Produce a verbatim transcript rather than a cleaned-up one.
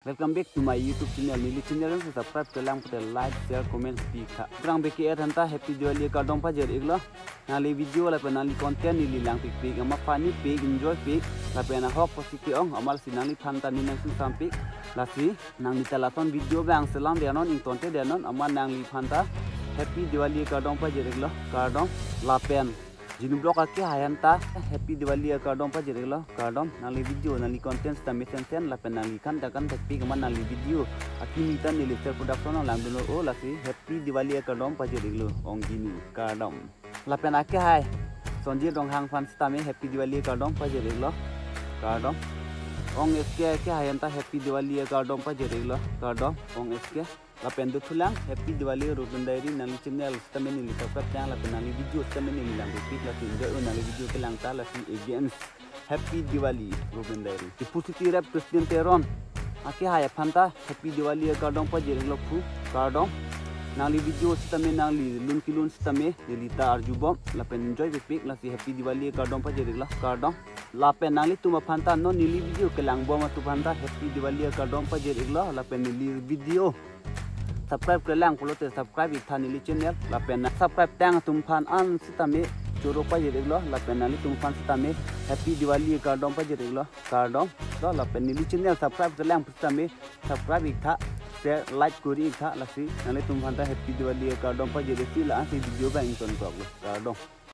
Welcome back to my YouTube channel. Neli channel subscribe kelang pute like, share, comment pi tha. Aphrang beke er hanta Happy Diwali kardom pajir iklo. Nangli video lapen nangli content neli langpik pik, amat funny pik, enjoy pik, lapen ahok positive ong, amatsi nangliphan ta ne nangsingsam pik. Lasi nangli ta lason video bang selam dia non, ingtonte dia non, amat nangliphan ta Happy Diwali kardom pajir iklo, kardom. Lapen Genu Vlog ake hai hanta Happy Diwali kardom pajir iklo, kardom. Nangli video, nangli content sitame sensen, lapen nangli kan dakan tekpik amat nangli video akimi ta neli Ser Production along langdunlo, o lasi Happy Diwali kardom pajir iklo, ong Genu, kardom. Lapen ake hai Sonjit Ronghang aphan sitame Happy Diwali kardom pajir iklo, kardom. Ong S K ake hai hanta Happy Diwali kardom pajir iklo, kardom, ong S K. Lapen dothulang Happy Diwali Ruben Diary, nangli channel sitame neli subscribe tang, lapen nangli video sitame neli langpik, lasi enjoy o nangli video kelang ta, lasi again Happy Diwali Ruben Diary. Deputy City Rep Christian Teron ake hai aphan ta Happy Diwali kardom pajir iklo phu, kardom. Nangli video sitame, nangli lun kelun sitame neli ta arjubom lapen enjoy pik pik, lasi Happy Diwali kardom pajir iklo, kardom. Lapen nanglitum aphan ta non neli video kelangbom atum aphan ta Happy Diwali kardom pajir iklo, lapen neli video subscribe kelang pulote subscribe ik tha neli channel, lapen subscribe tang atum aphan an sitame choro pajir iklo, lapen nanglitum aphan sitame Happy Diwali kardom pajir iklo, kardom. To lapen neli channel subscribe kelang sitame subscribe ik tha, share, like kori ik tha, lasi nanglitum aphan ta Happy Diwali kardom pajir iklo, la-an si video bang ingtonkoklo, kardom.